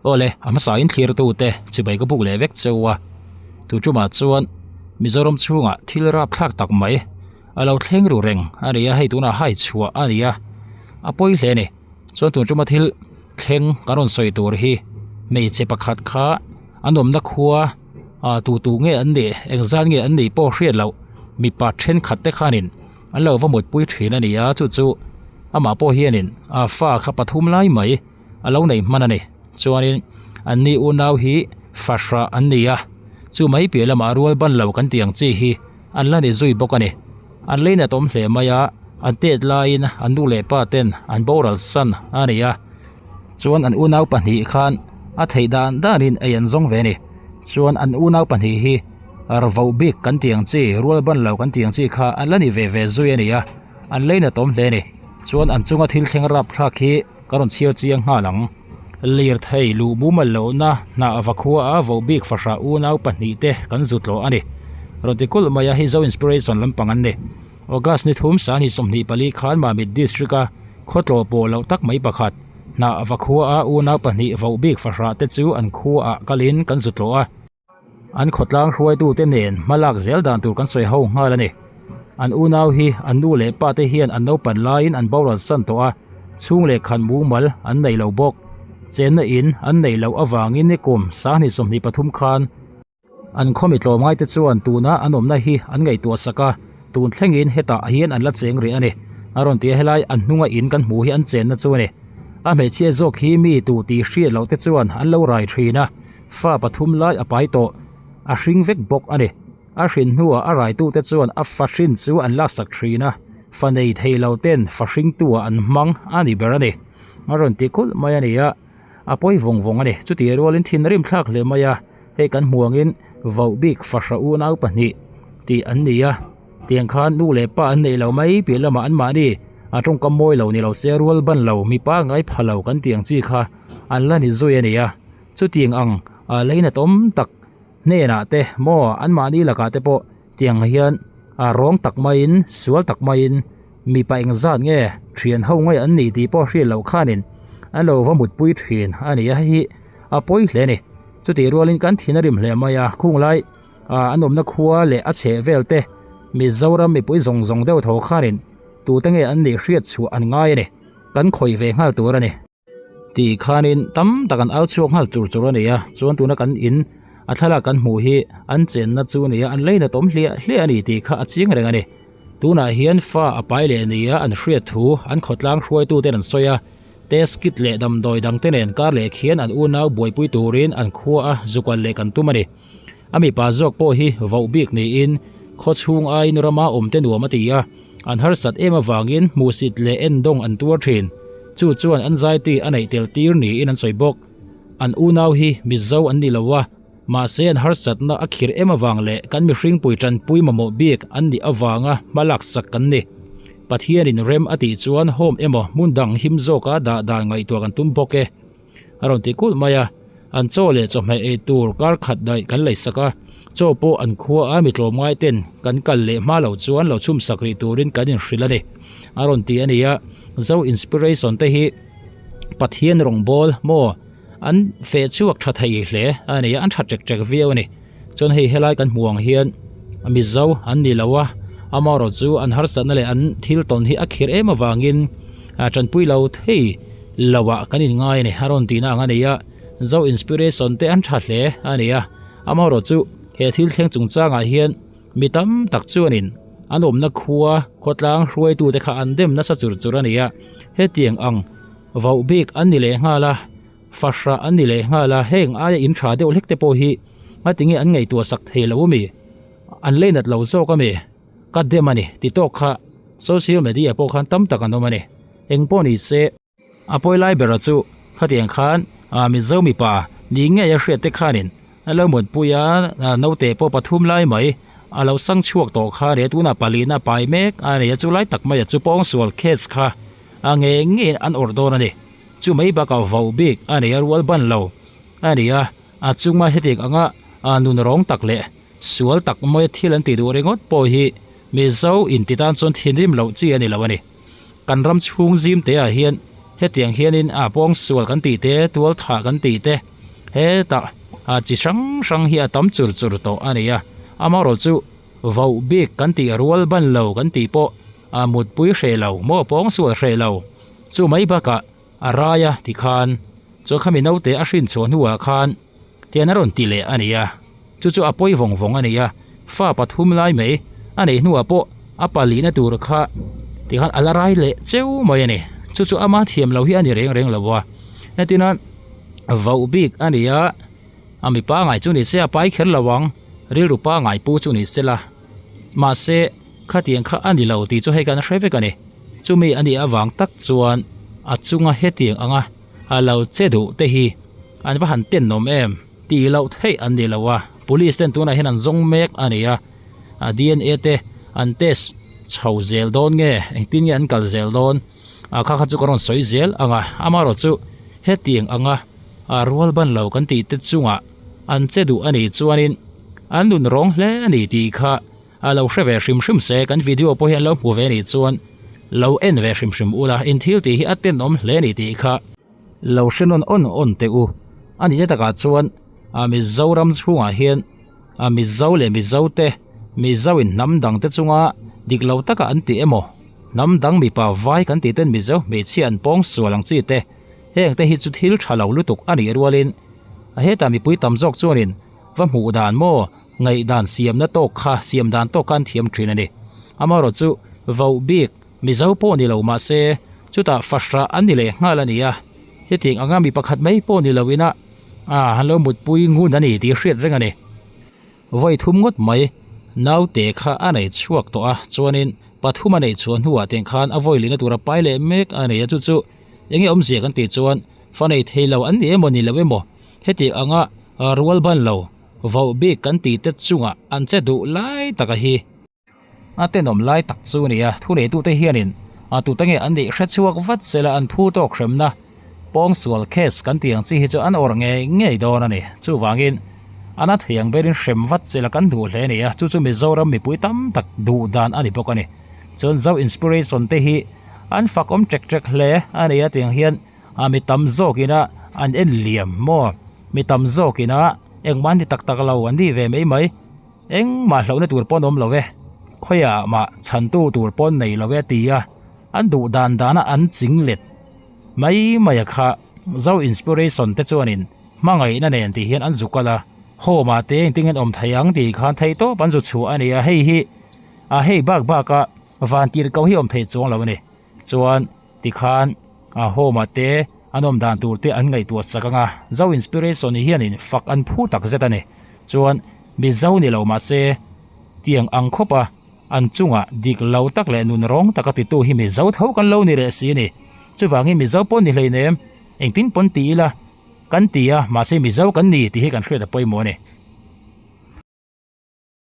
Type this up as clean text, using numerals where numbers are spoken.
Awle, a hmasa in thlir tu te chibai ka buk leh vek cheu a, tu tumah chuan Mizoram chhungah thil rapthlak tak mai a lo thleng ru reng a ni a, hei tunah hai chhuah a ni a, a pawi hle a ni. Chuan tun tuma thil thleng kan rawn sawi tur hi hmeichhe pakhat kha an awmna khua ah tu tu nge an nih engzat nge an nih pawh hriat loh mipa thenkhat te khanin an lo va mutpui thin a ni a, chu chu amah pawh hianin a fa kha pathum lai mai a lo neih hman a ni. Chuanin an ni unau hi fahrah an ni a, chu mai piah lamah rual ban lo kan tih ang chi hi an la ni zui bawk a ni. An leinat awm hle mai a, an tet laiin an nu leh pa ten an boral san a ni a, chuan an unau pahnih khan a theih dan danin ei an zawng ve a ni. Chuan an unau pahnih hi rvo bik kan tih ang chi, rual ban lo kan tih ang chi kha an la ni ve ve zui a ni a, an leinat awm hle a ni. Chuan an chunga thil thleng rapthlak hi ka rawn chhiar chiang nghal ang. Lirthei luh mumal lohna hnah va khua a voh bik fahrah unau pahnih te kan zut lawh a ni. Rawn ti kulh mai a hi Zo Inspiration lampang an ni. August ni thum sangni 24 khan Mamit District a khawtlawh pawh loh tak mai pakhat hnah va khua a unau pahnih voh bik fahrah te chu an khua ah kalin kan zut lawh a. An khawtlang hruaitute nen hmalak zel dan tur kan sawi ho nghal a ni. An unau hi an nu leh pa te hian an naupan laiin an boral san tawh a, chhung leh khan mumal an nei lo bawk. Chenna in an neih loh avangin nikum 2023 khan an khawmi tlawmngaite chuan tuna an awmna hi an ngaihtuah sak a, tun thlengin hetah hian an la cheng rih a ni. A rawn ti a, helai an hnunga in kan hmuh hi an chenna chu a ni. A hmeichhia zawk hi mi tu tih hriat loh te chuan an lo rai thin a. Fa pathum lai a pai tawh, a hring vek bawk a ni. A hrin hnuah a raitute chuan a fa hrin chu an laksak thin a, fa nei thei lo ten fa hringtuah an hmang a ni ber a ni. A rawn ti kulh mai a ni a, a pawi vawng vawng a ni. Chutih rualin thinrim thlak hle mai a, hei kan hmu angin voh bik fahra unau pahnih tih an ni a, tiang khan nu leh pa an neih lo mai piah lamah anmahni a tawngkam mawi lo ni lo se rual ban lo mipa ngai pha lo kan tih ang chi kha an la ni zui a ni a. Chutiang ang a leinat awm tak hnenah te maw anmahni lakah te pawh tiang hian a rawng tak maiin sual tak maiin mipa engzat nge thian ho ngai an nih tih pawh hriat loh khanin an lo va mutpui thin a ni a, hei hi a pawi hle a ni. Chutih rualin kan thin a rim hle mai a, khung lai ah an awmna khua leh a chheh vel te Mizoram mipui zawng zawng deuh tho khanin tute nge an nih hriat chhuah an ngai a ni, kan khawih ve nghal tur a ni. Tih khanin tam tak an au chhuak nghal chur chur a ni a, chuan tuna kan in a thlalak kan hmuh hi an chenna chu a ni a, an leinat awm hliah hliah a ni tih kha a chiang reng a ni. Tunah hian fa a pai leh ni a an hriat thu an khawtlang hruaitu ten an sawi a, test kit leh damdawi dang te nen kar leh khian an unau buaipui turin an khua a zukal leh kan tum a ni. A mipa zawk pawh hi voh bik niin khaw chhung aiin rama awm te nuam a ti a, an harsat em avangin hmuhsit leh endawng an tuar thin. Chu chuan an zaiti a neih tel tir niin an sawi bawk. An unau hi Mizo an ni lo a, mahse an harsatna a khir em avang leh kan mihringpui tanpui mamawh bik an nih avanga hma laksak kan ni. Pathianin rem a tih chuan home emaw hmun dang him zawka dah dan ngaihtuah kan tum bawk e. A rawn ti kulh mai a, an chaw leh chawhmeh ei tur kar khat daih kan lei sak a, chaw pawh an khua a mi tlawmngai ten kan kal leh hma lo chuan lo chhum sak rih turin kan inhrilh a ni a rawn ti a ni a, Zo Inspiration te hi Pathian rawngbâwl maw an feh chhuak tha thei hle a ni a, an tha ṭek ṭek viau a ni. Chuan hei helai kan hmuh ang hian Mizo an ni lo a, amaherawh chu an harsatna leh an thil tawn hi a khirh em avangin tanpui lo thei lo ah kan inngai a ni a rawn tihna ang a ni a, Zo Inspiration te an tha hle a ni a, amaherawh chu he thil thleng chungchangah hian mi tam tak chuanin an awmna khua khawtlang hruaitute kha an dem nasa chur chur a ni a, hetiang ang voh bik an ni leh nghal a. Fahrah an ni leh nghal a, heng aia in tha deuh hlek te pawh hi ngatinge an ngaihtuah sak thei lo ami? An leinat lo zawk ami? Ka dem a ni ti tawk kha social media pawh khan tam tak an awm a ni. Eng pawh ni se, a pawi lai bera chu khatiang khan Mizo mipa ni ngei a hriat te khanin a lo mutpui a, naute pawh pathum lai mai a lo sang chhuak tawh kha a ni a, tunah palina pai mek a ni a, chu lai tak maia chu pawngsual case kha a ngei ngeiin an awrh dawn a ni. Chu mai bakah vauh bik a nei a rual ban lo a ni a, a chunga hetiang anga nun rawng tak leh sual tak mawia thil an tih duh ringawt pawh hi Mizo inti tan chuan thinrim loh chi a ni lo a ni. Kan ram chhung zim te ah hian hetiang hianin a pawngsual kan tih te, tual thah kan tih te, Hetah ah chi hrang hrang hi a tam chur chur tawh a ni a, amaherawh chu voh bik kan tih rual ban lo kan tih pawh a mutpui hreh lo maw pawngsual hreh lo chu mai bakah a rai a tikhan chuan khami naute a hrin chhuah hnuah khan tian a rawn ti leh a ni a, chu chu a pawi vawng vawng a ni a, fa pathum lai mai a neih hnuah pawh a palihna tur kha tikhan a la rai leh cheu mai a ni, chu chu ama thiam lo hi a ni reng reng lo a, entirna voh bik a ni a, a mi pangai chu ni se a pai kher lo ang, rilru pangai pu chu ni se la, mahse khatiang kha a ni lo tih chu hei kan hre vek a ni, chumi a nih avang tak chuan a chunga hetiang anga. A lo che duh te hi an va han tenawm em tih loh theih an ni lo a, police ten tunah hian an zawng mek a ni a, a dna te an test chho zel dawn nge engtin nge an kal zel dawn a kha kha chu ka rawn sawi zel ang a, amaherawh chu hetiang anga a rual ban lo kan tih te chungah an che duh a nih chuanin an nun rawng hle a ni tih kha a lo hre ve hrim hrim se kan video pawh hi an lo hmu ve a nih chuan lo en ve hrim hrim ula in thil tih hi a tenawm hle a ni tih kha lo hre nawn awn awn teh u a nihna takah chuan a Mizoram chhungah hian a Mizo leh Mizo te Mizo in hnam dang te chunga dik lo taka an tih emaw hnam dang mipa vai kan tih ten Mizo hmeichhia an pawng sual ang chi te heng te hi chu thil tha lo lutuk a nih rualin a hetah mipui tam zawk chuanin va hmuh dan maw Ngaihdan siamna tawk kha siam dan tawk kha an thiam thin a ni. Amaherawh chu voh bik Mizo pawh ni lo mahse chutah fahrah an ni leh nghal a ni a. Hetiang anga mi pakhat mai pawh ni lo ina a han lo mutpui ngun a ni tih hriat reng a ni. Vawi thum ngawt mai naute kha a nei chhuak tawh a, chuanin pathum a neih chhuah hnuah teng khan a vawi lehna tur a pai leh mek a ni a, chu chu enge awmzia kan tih chuan fa nei thei lo an ni emaw ni lo emaw hetiang anga rual ban lo Voh bik kan tih te chungah an che duh lai tak a hi. A tenawm lai tak chu a ni a, thuneitute hianin a tute nge an nih hre chhuak vat sela an phu tawk hremna pawngsual case kan tih ang chi hi chu an awrh ngei ngei dawn a ni. Chuvangin a na thei ang berin hrem vat sela kan duh hle a ni a, chu chu Mizoram mipui tam tak duh dan a ni bawk a ni. Chuan Zo Inspiration te hi an fak awm ṭek ṭek hle a ni a tiang hian a mi tam zawkina an en liam maw mi tam zawkina engmah an ti tak tak lo an ti ve mai mai engmah hlauhna tur pawh an awm lo e khawiah mah chhantu tur pawh an nei lo e a ti a an duh dan dana an ching let mai mai a kha zo inspiration te chuanin hmangaihna nen tih hian an zu kal a home ah te engtin nge an awm thei ang tih khan theihtawp an zu chhuah a ni a hei hi a hei bak bak a van tirh ko hi a awm thei chuang lo a ni chuan. Tikhan a home ah te an awm dan tur te an ngaihtuah sak ang a, Zo Inspiration hianin fak an phu tak zet a ni. Chuan Mizo ni lo mahse tiang ang khawp a an chungah dik lo tak leh nun rawng taka titu hi Mizo tho kan lo ni leh si a ni. Chuvangin Mizo pawh ni hleinem, engtin pawn ti ila kan ti a, mahse Mizo kan ni tih hi kan hriat a pawimawh a ni.